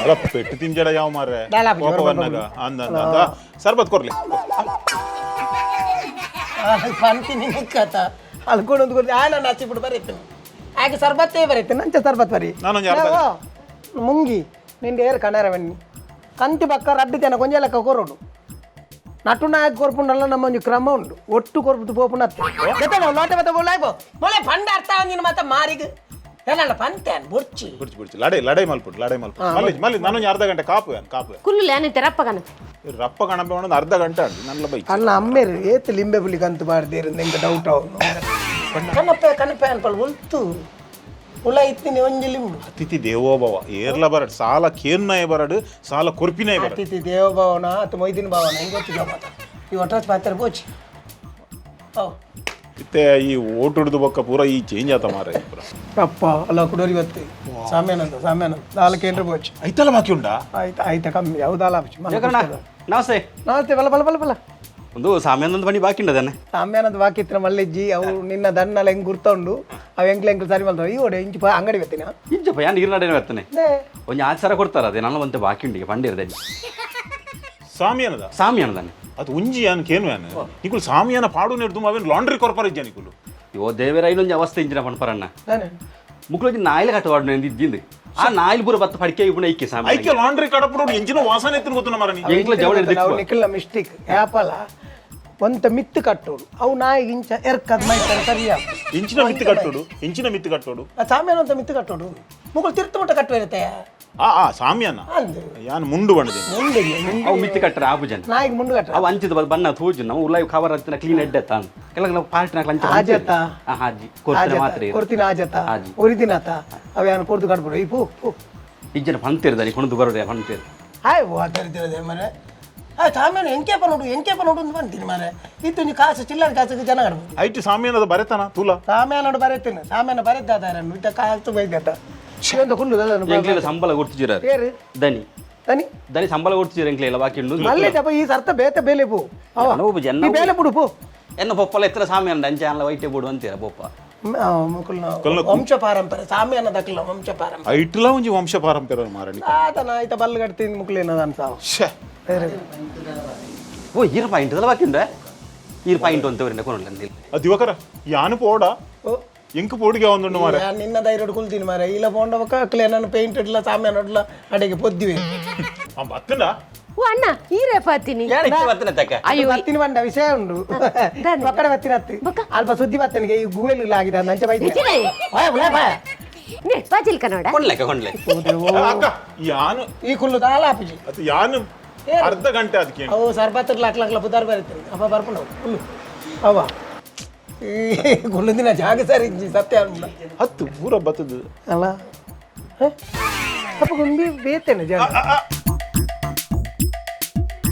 [SPEAKER 3] ಅಲ್ಲ ಪೆಟ್ಟು ತಿಂಜಡ ಯಾವ ಮಾರ್ರೆ
[SPEAKER 1] ದಾಲ ಹಾಕು,
[SPEAKER 3] ಕೋಪವನ್ನಾಗ ಅಂದ ಅಂದ ಅಂದ ಸರ್ಬತ್ ಕೊರ್ಲಿ.
[SPEAKER 1] ಪಂತಿ ನಿಕ್ಕತ ಅಲ್ಕೊಂಡು ಒಂದು ಆ ನಾನು ಹಚ್ಚಿ ಬಿಟ್ಟು ಬರೀತೀನಿ ಆಕೆ ಸರ್ಬತ್ತೇ ಬರೀತೀನಿ ನಂಚೆ ಸರ್ಬತ್ ಬರಿ.
[SPEAKER 3] ನಾನೊಂದು ಅರ್ಧ.
[SPEAKER 1] ಮುಂಗಿ ನಿಂದ ಏರ್ ಕಣರ ಬನ್ನಿ ಕಂತಿ ಪಕ್ಕ ರಡ್ಡು ಜನ ಕೊಂಜ ಲೆಕ್ಕ ಕೊರೋಡು ನಟು ನಾಯಕ ಕೊರ್ಪುಂಡಲ್ಲ ನಮ್ಮ ಒಂಜಿ ಕ್ರಮ ಉಂಟು ಒಟ್ಟು ಕೊರ್ಪು ಪೋಪುನ ಲೋಟೆ ಬತ್ತ ಬೋಲಾಯ್ಬೋ ಮೊಳೆ ಪಂಡ ಅರ್ಥ ನೀನು ಮತ್ತೆ ಮಾರಿಗೆ ಏನಲ್ಲ ಪಂತೆ ಬೊರ್ಚಿ
[SPEAKER 3] ಬುಡ್ಚಿ ಬುಡ್ಚಿ ಲಡೈ ಲಡೈ ಮಲ್ಪುಡು ಲಡೈ ಮಲ್ಪುಡು ಮಲ್ಲಿಜಿ ಮಲ್ಲಿ ನಾನೊಂದು ಅರ್ಧ ಗಂಟೆ ಕಾಪು ಯಾನ್ ಕಾಪು.
[SPEAKER 2] ಕುಲ್ಲು ಏನಿತ್ತೆ ರಪ್ಪ ಕಣ.
[SPEAKER 3] ರಪ್ಪ ಗಣಪೆ ಒಂದು ಅರ್ಧ ಗಂಟೆ ಅಂಡು ನನ್ನ ಬೈ.
[SPEAKER 1] ಅಲ್ಲ ಅಮ್ಮೇರು ಏತ್ ಲಿಂಬೆ ಪುಲಿ ಕಂತು ಬಾರ್ದೇರು ನಿಂಗೆ ಡೌಟ್ ಅವನು ಕನಪೆ ಕನಪೆ ಅನ್ಪಲ್ ಉಲ್ತು ಉಳ ಇತ್ತಿನಿ ಒಂಜಿ ಲಿಂಬು.
[SPEAKER 3] ಅತಿಥಿ ದೇವೋಭವ ಏರ್ಲ ಬರಡ್ ಸಾಲ ಕೇನ್ನಾಯ ಬರಡು ಸಾಲ ಕೊರ್ಪಿನಾಯ ಬರಡು.
[SPEAKER 1] ಅತಿಥಿ ದೇವಭವನ ಅತ್ ಮೊಯ್ದಿನ ಭವನ ಹಿಂಗೆ ಗೊತ್ತಿದ್ದ ಮಾತ ಈ ಒಟ್ರಾಜ್ ಪಾತ್ರ ಬೋಚಿ ಓ.
[SPEAKER 3] ಇತ್ತೆ ಈ ಓಟ್ ಹಿಡಿದು ಬೊಕ್ಕ ಪೂರ ಈ ಚೇಂಜ್ ಆತ ಮಾರ ಪೂರ.
[SPEAKER 1] ಅಪ್ಪ ಅಲ್ಲ ಕುಡೋರಿ ಬತ್ತಿ ಸಾಮ್ಯಾನಂದ ಸಾಮ್ಯಾನಂದ ನಾಲ್ಕು ಏನ್ರ ಬೋಚಿ.
[SPEAKER 3] ಐತಲ್ಲ ಬಾಕಿ ಉಂಡಾ.
[SPEAKER 1] ಆಯ್ತು ಆಯ್ತಾ ಕಮ್ಮಿ ಯಾವ್ದಲ್ಲ.
[SPEAKER 5] ನಮಸ್ತೆ.
[SPEAKER 1] ನಮಸ್ತೆ ಬಲ ಬಲ ಬಲ ಬಲ.
[SPEAKER 5] ಒಂದು ಸಾಮ್ಯಾನಂದ ಬನ್ನಿ ಬಾಕಿ ಉಂಡದನ್ನೆ.
[SPEAKER 1] ಸಾಮ್ಯಾನಂದ ಬಾಕಿ ಇತ್ರ ಮಲ್ಲೆಜ್ಜಿ ಅವು ನಿನ್ನ ದಣ್ಣಲ ಹೆಂಗ್ ಗುರ್ತ ಉಂಡು ಅವು ಎಂಕ್ಲ ಎಂಕ್ಲ ಸರಿ ಮಲ್ತವ ಈ ಓಡೆ ಇಂಚು ಅಂಗಡಿ ಬತ್ತೀನ.
[SPEAKER 5] ಇಂಚಪ್ಪ ಯಾನ್ ನೀರು ಬರ್ತೇನೆ ಒಂಜಿ ಆಚಾರ ಕೊಡ್ತಾರ ಅದೇ ನನ್ನ ಒಂತೆ ಬಾಕಿ ಉಂಡಿಗೆ ಪಂಡಿರ್ದೆ.
[SPEAKER 3] ಸಾಮಿಯಾನದ
[SPEAKER 5] ಸಾಮ್ಯಾನದಾನೆ.
[SPEAKER 3] ಅದು ಉಂಜಿ ಯಾನ್ ಕೇನು ಯಾನ್ ನಿಕುಲು ಸಾಮಿಯಾನ ಪಾಡು ನೆಡ್ದು ಅವೇನು ಲಾಂಡ್ರಿ ಕೊರ್ಪರ ನಿಕುಲು.
[SPEAKER 5] ಯೋ ದೇವರ ಇನ್ನೊಂದು ಅವಸ್ಥೆ ಇಂಚಿನ ಪಣಪರಣ್ಣ ಮುಕ್ಲೊಂಜಿ ನಾಯಿಲ ಕಟ್ಟವಾಡು ಇದ್ದಿಂದು ಆ ನಾಯಿಲ್ ಪೂರ ಬತ್ತ ಪಡಿಕೆ ಇಬ್ಬನ ಐಕೆ ಸಾಮಿ
[SPEAKER 3] ಐಕೆ ಲಾಂಡ್ರಿ ಕಡಪಡು ಎಂಜಿನ ವಾಸನೆ ಎತ್ತಿನ ಗೊತ್ತು ಮರನಿ.
[SPEAKER 5] ಎಂಕ್ಲ ಜವಳಿ
[SPEAKER 1] ನಿಖಿಲ್ನ ಮಿಸ್ಟೇಕ್ ಯಾಪಲ ಒಂತ ಮಿತ್ತು ಕಟ್ಟೋಡು ಅವು ನಾಯಿ ಇಂಚ ಎರ್ಕದ್ ಮೈತರೆ ಸರಿಯಾ
[SPEAKER 3] ಇಂಚಿನ ಮಿತ್ತು ಕಟ್ಟೋಡು ಇಂಚಿನ ಮಿತ್ತು ಕಟ್ಟೋಡು
[SPEAKER 1] ಆ ಸಾಮ್ಯಾನ ಅಂತ ಮಿತ್ತು ಕಟ್ಟೋಡು ಮುಗುಳು ತಿರ್ತು ಮುಟ್ಟ ಕಟ್ಟುವ
[SPEAKER 3] ಆ ಆ ಸಾಮ್ಯಾನ
[SPEAKER 1] ಅಂದು
[SPEAKER 3] ಯಾನ್ ಮುಂಡು ಬಣ್ಣದ
[SPEAKER 1] ಮುಂಡೆ
[SPEAKER 5] ಅವು ಮಿತ್ತು ಕಟ್ಟರೆ ಆಪು ಜನ
[SPEAKER 1] ನಾಯಿಗೆ ಮುಂಡು ಕಟ್ಟ
[SPEAKER 5] ಅವು ಅಂಚಿದ ಬಣ್ಣ ತೋಜು ನಾವು ಉಲಾಯ್ ಕವರ್ ಅಂತಿನ ಕ್ಲೀನ್ ಎಡ್ಡೆ ತಾನು ಕೆಲ ಕೆಲವು ಪಾರ್ಟಿ ನಾಕ್ ಲಂಚ
[SPEAKER 1] ಆಜತ.
[SPEAKER 5] ಹಾಜಿ ಕೊರ್ತಿನ ಮಾತ್ರ ಇರು.
[SPEAKER 1] ಕೊರ್ತಿನ ಆಜತ
[SPEAKER 5] ಆಜಿ.
[SPEAKER 1] ಒರಿದಿನಾತ ಅವ ಯಾನು ಕೊರ್ದು ಕಟ್ಬಿಡು ಈ ಪೂ ಪೂ
[SPEAKER 5] ಇಜ್ಜನ ಪಂತಿರ್ದಾನೆ ಕೊಣದು ಬರೋಡೆ ಪಂತಿರ್
[SPEAKER 1] ಹಾಯ್ ಓ ದರಿದ್ರದೆ ಮರೆ ಆ ಸಾಮ್ಯಾನ ಎಂಕೆಪ ನೋಡು ಎಂಕೆಪ ನೋಡು ಅಂತ ಬಂತೀನಿ ಮರೆ ಇತ್ತು ಕಾಸು ಚಿಲ್ಲರೆ ಕಾಸಿಗೆ ಜನ ಕಡ್ಬೋದು
[SPEAKER 3] ಐಟು ಸಾಮ್ಯಾನದ ಬರೆತನ ತೂಲ
[SPEAKER 1] ಸಾಮ್ಯಾನೋಡು ಬರೆತೀನಿ ಸಾಮ್ಯಾನ ಬರೆದ್ದಾದಾರನ್ನು ಇತ್ತ ಕಾಸು ಬೈದಾತ ಒಂದು ಕುಲ್ಲು
[SPEAKER 5] ಎಂಕ್ಲೆಲ್ಲ ಸಂಬಳ ಕೊಡ್ತಿದ್ದೀರ
[SPEAKER 1] ಏರು
[SPEAKER 5] ದನಿ
[SPEAKER 1] ತನಿ
[SPEAKER 5] ದನಿ ಸಂಬಳ ಕೊಡ್ತಿದ್ದೀರ ಎಂಕ್ಲೆಲ್ಲ ಬಾಕಿ ಉಂಡು
[SPEAKER 1] ಮಲ್ಲೆ ಜಪ ಈ ಸರ್ತ ಬೇತ ಬೇಲೆ ಪೂ ಅವ
[SPEAKER 5] ನೋವು ಜನ
[SPEAKER 1] ಈ ಬೇಲೆ ಬಿಡು ಪೂ
[SPEAKER 5] ಎನ್ನ ಪೊಪ್ಪಲ ಎತ್ತರ ಸಾಮ್ಯಾನ ಅಂಚೆ ಅಲ್ಲ ವೈಟೆ ಬಿಡು ಅಂತೀರ ಪೊಪ್ಪ
[SPEAKER 1] ಮುಕುಲ್ನ ವಂಶ ಪಾರಂಪರೆ ಸಾಮ್ಯಾನ ದಕ್ಕಲ ವಂಶ ಪಾರಂಪರೆ
[SPEAKER 3] ಐಟ್ಲ ಒಂಜಿ ವಂಶ ಪಾರಂಪರೆ ಮಾರಣಿ
[SPEAKER 1] ಆತನ ಆಯ್ತ ಬಲ್ಲು ಕಟ್ತೀನಿ ಮುಕ್ಲೇನದ ಅನ್ಸಾವು
[SPEAKER 3] ಶ್ಯೆ
[SPEAKER 5] ಓ ಈರ್ ಪಾಯಿಂಟ್ ಅದಲ್ಲ ಬಾಕಿ ಉಂಡೆ ಈರ್ ಪಾಯಿಂಟ್ ಅಂತವ್ರಿಂದ ಕೊನಲ್ಲ ಅಂದಿಲ್ಲ
[SPEAKER 3] ಆ ದಿವಕರ ಯಾನು ಪೋಡ
[SPEAKER 1] ಓ
[SPEAKER 3] ಎಂಕ್ ಪೋಡಿಗೆ ಒಂದುಂಡು ಮಾರೆ
[SPEAKER 1] ಯಾನ್ ನಿನ್ನ ಧೈರ್ಯ ಕುಲ್ತೀನಿ ಮಾರೆ ಇಲ್ಲ ಪೋಂಡ ಬೊಕ್ಕ ಅಕ್ಲೆ ನಾನು ಪೇಂಟ್ ಇಡ್ಲ ಸಾಮ್ಯಾನ ಇಡ್ಲ ಅಡೆಗೆ ಪೊದ್ದಿವೆ
[SPEAKER 3] ಆ ಬತ್ತಂಡ
[SPEAKER 2] ಓ ಅಣ್ಣ ಈರೇ ಪಾತೀನಿ
[SPEAKER 5] ಬರ್ತನೆ ತಕ್ಕ
[SPEAKER 2] ಅಯ್ಯೋ
[SPEAKER 1] ಬತ್ತಿನ ಬಂಡ ವಿಷಯ ಉಂಡು
[SPEAKER 2] ದಾನೆ.
[SPEAKER 1] ಪಕ್ಕಡ ಬತ್ತಿನ ಹತ್ತಿ ಅಲ್ಪ ಸುದ್ದಿ ಬತ್ತನಿಗೆ ಈ ಗೂಗಲ್ ಆಗಿದೆ ಅಂಚೆ ಬೈತೆ
[SPEAKER 2] ನಿಜನೇ?
[SPEAKER 1] ಬಾಯ ಬುಲೆ ಬಾಯ
[SPEAKER 2] ನೇ ಬಾಜಿಲ್ ಕನ್ನಡ
[SPEAKER 5] ಕೊಂಡ್ಲೆಕ್ಕ ಕೊಂಡ್ಲೆ
[SPEAKER 3] ಅಕ್ಕ ಯಾನು
[SPEAKER 1] ಈ ಕುಲ್ಲು ದಾಲ ಆಪಿಜಿ
[SPEAKER 3] ಅದು ಯಾನು ಅರ್ಧ ಗಂಟೆ ಅದಕ್ಕೆ
[SPEAKER 1] ಅವು ಸರ್ಬತ್ ಲಾಕ್ ಲಾಕ್ಲ ಪುದಾರ್ ಬರುತ್ತೆ ಅಪ್ಪ ಬರ್ಕೊಂಡು ಕುಲ್ಲು ಅವ ಈ ಕುಲ್ಲು ದಿನ ಜಾಗ ಸರಿ ಇಜ್ಜಿ, ಸತ್ಯ ಅಲ್ಲ
[SPEAKER 3] ಹತ್ತು ಪೂರ ಬತ್ತದ
[SPEAKER 1] ಅಲ್ಲ ಹ? ಅಪ್ಪ ಗುಂಬಿ ಬೇತೇನೆ ಜಾಗ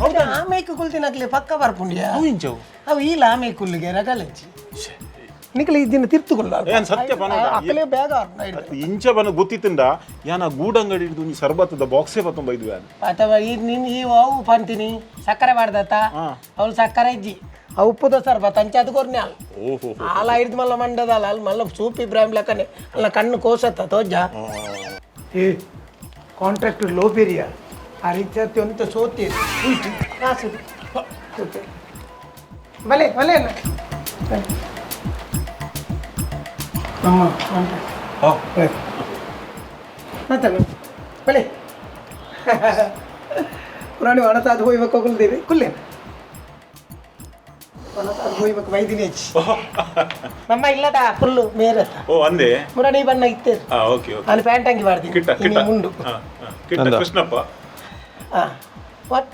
[SPEAKER 1] ಹೌದಾ ಆಮೇಕ ಕುಲ್ತಿನಕ್ಲೆ ಪಕ್ಕ ಬರ್ಪುಂಡಿಯಾ
[SPEAKER 3] ಇಂಚವು
[SPEAKER 1] ಅವು ಈ ಲಾಮೆ ಕುಲ್ಲಿಗೆ ರಗಲಜ್ಜಿ ನಿಕಲ ಈ ದಿನ ತಿರ್ತುಕೊಳ್ಳ
[SPEAKER 3] ಏನ್ ಸತ್ಯ ಪನೋಡ?
[SPEAKER 1] ಅಕ್ಕಲೆ ಬೇಗ
[SPEAKER 3] ಇಂಚ ಬನ ಗೊತ್ತಿತ್ತಂಡ ಯಾನ ಗೂಡಂಗಡಿ ಹಿಡಿದು ಒಂಜಿ ಸರ್ಬತ್ತದ ಬಾಕ್ಸೇ ಬತ್ತೊಂಬ ಇದ್ವಿ ಯಾನು
[SPEAKER 1] ಅಥವಾ ಈ ನಿನ್ ಈ ಅವು ಪಂತೀನಿ ಸಕ್ಕರೆ ಮಾಡ್ದತ್ತ ಅವಳು ಸಕ್ಕರೆ ಇಜ್ಜಿ ಆ ಉಪ್ಪುದ ಸರ್ಬತ್ ಅಂಚೆ ಅದು ಕೊರ್ನೆ ಅಲ್ಲ
[SPEAKER 3] ಓಹೋ
[SPEAKER 1] ಆಲ ಹಿಡ್ದು ಮಲ್ಲ ಮಂಡದಲ್ಲ ಅಲ್ಲಿ ಮಲ್ಲ ಸೂಪ್ ಇಬ್ರಾಹಿಂ ಲೆಕ್ಕನೆ ಅಲ್ಲ ಕಣ್ಣು ಕೋಸತ್ತ ತೋಜ ಏ ಕಾಂಟ್ರಾಕ್ಟ್ ಲೋಪೇರಿಯ ಆ ರೀತಿ ಅಂತ ಸೋತಿ ಉಯ್ತು ಕಾಸು ಸೋತೆ. ಬಲೆ ಬಲೆ ಅಣ್ಣ. ಅಮ್ಮ ಕಾಂಟ್ರಾಕ್ಟ್ ಮತ್ತೆ ಬಲೆ ಪುರಾಣಿ ಒಣತಾದ ಹೋಯ್ಬೇಕು ಕುಲ್ದಿರಿ ಕುಲ್ಲೇನ ಒಣತಾದ ಹೋಯ್ಬೇಕು ವೈದಿನಿ ಹೆಚ್ಚಿ ನಮ್ಮ ಇಲ್ಲದ ಫುಲ್ಲು ಮೇರತ್ತ
[SPEAKER 3] ಓ ಅಂದೆ
[SPEAKER 1] ಮುರಾಣಿ ಬಣ್ಣ ಇತ್ತೇ
[SPEAKER 3] ಆ ಓಕೆ ಓಕೆ
[SPEAKER 1] ನಾನು ಪ್ಯಾಂಟ್ ಅಂಗಿ ಮಾಡ್ತೀನಿ
[SPEAKER 3] ಕಿಟ್ಟ ಕಿಟ್ಟ
[SPEAKER 1] ಮುಂಡು
[SPEAKER 3] ಹಾ, ಹಾ. ಕಿಟ್ಟ ಕೃಷ್ಣಪ್ಪ
[SPEAKER 1] ಹಾ what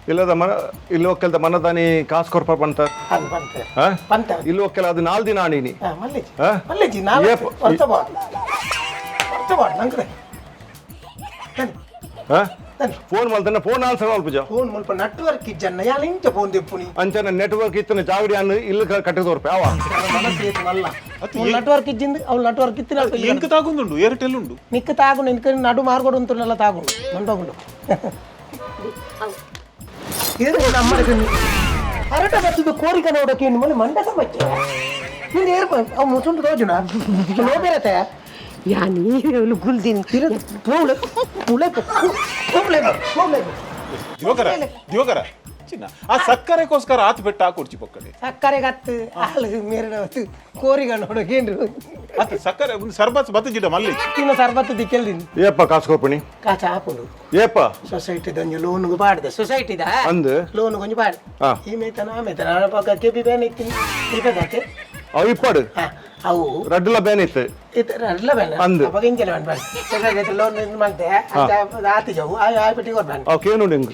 [SPEAKER 6] ಇಲ್ಲದ ಮನ ಇಲ್ಲಿ ಒಕ್ಕಲ್ದ ಮನದಾನಿ ಕಾಸು ಕೊರ್ಪ ಬಂತ
[SPEAKER 1] ಅದು ಬಂತೆ
[SPEAKER 6] ಹಾ?
[SPEAKER 1] ಬಂತ
[SPEAKER 6] ಇಲ್ಲಿ ಒಕ್ಕಲ ಅದು ನಾಲ್ ದಿನ ಆಣೀನಿ
[SPEAKER 1] ಹಾ ಮಲ್ಲಿಜಿ
[SPEAKER 6] ಹಾ?
[SPEAKER 1] ಮಲ್ಲಿಜಿ ನಾನು
[SPEAKER 6] ಏಪ್.
[SPEAKER 1] ಹೊರ್ತ ಬಾಡ್ ಹೊರ್ತ ಬಾಡ್ ನಂಗೆ
[SPEAKER 6] ಹಾ? ಫೋನ್ ಮಲ್ತನ ಫೋನ್ ಆನ್ಸರ್ ಮಲ್ಪುಜ
[SPEAKER 1] ಫೋನ್ ಮುಲ್ಪ ನೆಟ್ವರ್ಕ್ ಇಜ್ಜನ್ನ ಯಾಲ ಇಂಚ ಫೋನ್ ದೆಪ್ಪುನಿ
[SPEAKER 6] ಅಂಚನ ನೆಟ್ವರ್ಕ್ ಇತ್ತನ ಜಾಗಡಿ ಅನ್ನು ಇಲ್ಲಿ ಕಟ್ಟಿದೋರ್ಪ ಯಾವ
[SPEAKER 1] ಮನಸ್ಸು ಏತು ನೆಟ್ವರ್ಕ್ ಇಜ್ಜಿಂದ ಅವ್ಳು ನೆಟ್ವರ್ಕ್ ಇತ್ತಿನ
[SPEAKER 3] ಎಂಕ್ ತಾಗುಂದುಂಡು ಏರ್ಟೆಲ್ ಉಂಡು
[SPEAKER 1] ನಿಕ್ಕ ತಾಗು ನಿನ್ಕ ನಡು ಮಾರ್ಗೋಡು ಅಂತನೆಲ್ಲ ತಾಗುಂಡು ಮಂಡೋಗುಂಡು ಏನು ನಮ್ಮ ಅರಟ ಬರ್ತದೆ ಕೋರಿಕ ನೋಡಕ್ಕೆ ಇನ್ನು ಮೊನ್ನೆ ಮಂಡ ಸಮಕ್ಕೆ ನಿಂದು ಏರ್ ಅವ್ ಮುಸುಂಡು ತೋಜುನ ಲೋಬೇರತೆ
[SPEAKER 2] ಯಾನ್ ಈರು ಗುಲ್ದಿನ್
[SPEAKER 1] ಪೋಳೆ ಪುಳೆ ಪೋಳೆ ಪೋಳೆ
[SPEAKER 3] ದಿವಕರ ದಿವಕರ ಚಿನ್ನ ಆ ಸಕ್ಕರೆಗೋಸ್ಕರ ಆತು ಬೆಟ್ಟ ಹಾಕೊಡ್ಚಿ ಪಕ್ಕಡೆ
[SPEAKER 1] ಸಕ್ಕರೆ ಗತ್ತು ಹಾಲು ಮೇರಡ ಕೋರಿಗ ನೋಡಕ್ಕೆ ಏನ್ರು
[SPEAKER 3] ಆತು ಸಕ್ಕರೆ ಒಂದು ಸರ್ಬತ್ ಬತ್ತಜಿಡ ಮಲ್ಲಿ
[SPEAKER 1] ತಿನ್ನ ಸರ್ಬತ್ತು ದಿಕ್ಕೆಲ್ದಿನಿ
[SPEAKER 6] ಏಪ್ಪ ಕಾಸು ಕೊರ್ಪಣಿ
[SPEAKER 1] ಕಾಚ ಹಾಕೊಂಡು
[SPEAKER 6] ಏಪ್ಪ
[SPEAKER 1] ಸೊಸೈಟಿದ ಒಂಜಿ ಲೋನ್ಗೆ ಪಾಡ್ದೆ ಸೊಸೈಟಿದ
[SPEAKER 6] ಅಂದ್?
[SPEAKER 1] ಲೋನ್ ಒಂಜಿ ಪಾಡ್
[SPEAKER 6] ಆ.
[SPEAKER 1] ಈ ಮೇತನ ಆ ಮೇತನ ಪಕ್ಕ ಕೆಬಿ ಬೇನೆ ಇತ್ತೀನಿ ಇಪ್ಪದಾತೆ
[SPEAKER 6] ಅವು ಇಪ್ಪಾಡು
[SPEAKER 1] ಹಾ ಅವು
[SPEAKER 6] ರಡ್ಡುಲ ಬೇನೆ ಇತ್ತು
[SPEAKER 1] ಇತರ ಬೇಡ
[SPEAKER 6] ಅಂದ್.
[SPEAKER 1] ಅವಾಗ ಇಂಜಲ ಬೇಡ ಬೇಡ ಸೊಸೈಟಿ ಲೋನ್ ಇದು ಮಾಡ್ತೆ ಆತಿ ಜವು ಆ ಆ ಪೆಟ್ಟಿಗೆ ಕೊಡ್ಬೇಡ
[SPEAKER 6] ಅವು ಕೇನುಂಡು ಇಂಗ್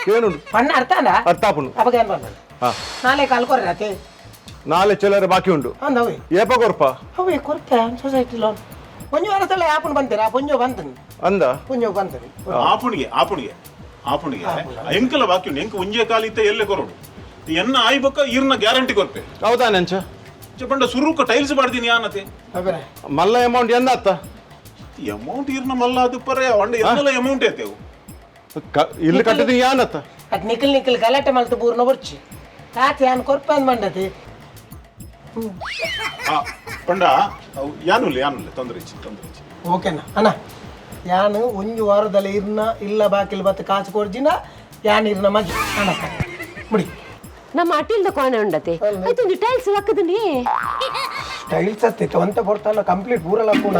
[SPEAKER 6] ಕೇನುಂಡು
[SPEAKER 1] ಪಣ್ಣ ಅರ್ಥಾನ
[SPEAKER 6] ಅರ್ಥ ಆಪುಂಡು
[SPEAKER 1] ಅವಾಗ ಏನು ಮಾಡ್ಬೇಡ
[SPEAKER 6] ಹಾ
[SPEAKER 1] ನಾಳೆ ಕಾಲ್ ಕೊರ್ರಾತೆ
[SPEAKER 6] ನಾಳೆ ಚಿಲ್ಲರೆ ಬಾಕಿ ಉಂಡು
[SPEAKER 1] ಅಂದ ಅವೇ
[SPEAKER 6] ಏಪ ಕೊರ್ಪ
[SPEAKER 1] ಅವೇ ಕೊರ್ತೆ ಸೊಸೈಟಿ ಲೋನ್ ಒಂಜಿ ವಾರದಲ್ಲ ಆಪುನ್ ಬಂತೀರಾ ಪೊಂಜೋ ಬಂತನು
[SPEAKER 6] ಅಂದ
[SPEAKER 1] ಪೊಂಜೋ ಬಂತನು
[SPEAKER 3] ಆಪುಣಿಗೆ ಆಪುಣಿಗೆ ಆಪುಣಿಗೆ ಎಂಕಲ ಬಾಕಿ ಉಂಡು ಎಂಕ್ ಒಂಜೇ ಕಾಲಿತ್ತ ಎಲ್ಲೆ ಕೊರೋಡು ಎನ್ನ ಆಯಿ ಬೊಕ್ಕ ಈರ್ನ ಗ್ಯಾರಂಟಿ ಕೊರ್ಪೆ
[SPEAKER 6] ಹೌದಾ ನೆಂಚ
[SPEAKER 3] ಪಂಡ ಸುರುಕ ಟೈಲ್ಸ್ ಮಾಡ್ತೀನಿ ಯಾನತೆ
[SPEAKER 1] ಅವರೇ
[SPEAKER 6] ಮಲ್ಲ ಅಮೌಂಟ್ ಎಂದ ಅತ್ತ
[SPEAKER 3] ಅಮೌಂಟ್ ಈರ್ನ ಮಲ್ಲ ಅದು ಪರೆ ಅಂಡ ಎನ್ನಲ ಅಮೌಂಟ್ ಐತೆವು
[SPEAKER 6] ಇಲ್ಲಿ ಕಟ್ಟಿದ ಯಾನತ್ತ
[SPEAKER 1] ಅದು ನಿಖಲ್ ನಿಖಲ್ ಗಲಾಟೆ ಮಲ್ತು ಬೂರ್ನ ಬರ್ಚಿ ತಾತಿ ಯಾನ್ ಕೊರ್ಪೆ ಅಂದ್ ಮಂಡತಿ
[SPEAKER 3] ಆ ಪಂಡ ಅವು ಯಾನುಲ್ಲ ಯಾನುಲ್ಲ ತೊಂದರೆ ಇಚ್ಚಿ ತೊಂದರೆ ಇಚ್ಚಿ
[SPEAKER 1] ಓಕೆನಾ ಅಣ್ಣ ಯಾನು ಒಂಜಿ ವಾರದಲ್ಲಿ ಇರ್ನ ಇಲ್ಲ ಬಾಕಿಲ್ ಬತ್ತ ಕಾಸು ಕೊಡ್ಜಿನ ಯಾನ್ ಇರ್ನ ಮಜಿ ಅಣ್ಣ ಮುಡಿ
[SPEAKER 2] ನಮ್ಮ ಅಟಿಲ್ದ ಕೋಣೆ ಉಂಡತೆ ಆಯ್ತು ಒಂದು ಟೈಲ್ಸ್ ಹಾಕದನಿ
[SPEAKER 1] Tiles ಅತ್ತಿತ್ತು ಅಂತ ಕೊಡ್ತಾನ ಕಂಪ್ಲೀಟ್ ಊರಲ್ಲ ಕೂಡ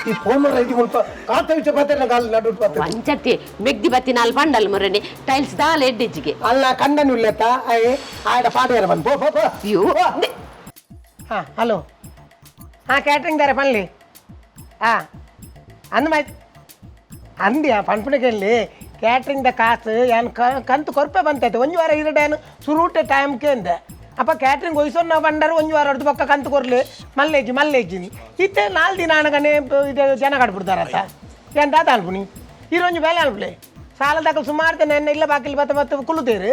[SPEAKER 1] ಈ ಫೋನ್ ರೈತಿ ಮುಲ್ಪ ಕಾತ ವಿಚ ಪಾತ್ರ ಗಾಲ್ ನಡು ಪಾತ್ರ
[SPEAKER 2] ಒಂಚತಿ ಮೆಗ್ದಿ ಬತ್ತಿ ನಾಲ್ ಪಂಡಲ್ ಮೊರನೆ ಟೈಲ್ಸ್ ದಾಲ ಎಡ್ಡೆಜ್ಜಿಗೆ
[SPEAKER 1] ಅಲ್ಲ ಕಂಡನು ಇಲ್ಲತ್ತ ಅಯ್ಯ ಆಡ ಪಾಡ ಬಂದು ಪೋ ಪೋ ಪೋ.
[SPEAKER 2] ಅಯ್ಯೋ.
[SPEAKER 1] ಹಾ ಹಲೋ, ಹಾ ಕ್ಯಾಟ್ರಿಂಗ್ ದಾರೆ ಪನ್ಲಿ. ಹಾ ಅಂದ್ ಮೈ ಅಂದ್ಯಾ ಪನ್ಪುಣಕ್ಕೆ ಕ್ಯಾಟ್ರಿಂಗ್ the ಕಾಸು ಯಾನ್ ಕಂತು ಕೊರ್ಪೆ ಬಂತೈತೆ ಒಂಜಿ ವಾರ ಇರಡೆ ಏನು ಸುರೂಟೆ ಟೈಮ್ಗೆ ಅಂದೆ. ಅಪ್ಪ ಕ್ಯಾಟ್ರಿಂಗ್ ಒಯ್ಸೋನ್ ನಾವು ಬಂಡಾರ ಒಂಜಿ ವಾರ ಹೊಡ್ದು ಪಕ್ಕ ಕಂತು ಕೊರ್ಲಿ ಮಲ್ಲೇಜಿ ಮಲ್ಲೇಜಿನಿ ಇತ್ತೆ 4 ದಿನ ಅನಗನೆ ಇದು ಜನ ಕಟ್ಬಿಡ್ತಾರತ್ತ ಏನ್ ದಾದ ಅಲ್ಪುನಿ ಇರೊಂಜಿ ಬೇಲೆ ಅಲ್ಪುಲೆ ಸಾಲದಾಗ ಸುಮಾರು ಜನ ಎನ್ನ ಇಲ್ಲ ಬಾಕಿಲ್ ಬತ್ತ ಬತ್ತ ಕುಲುತೇರು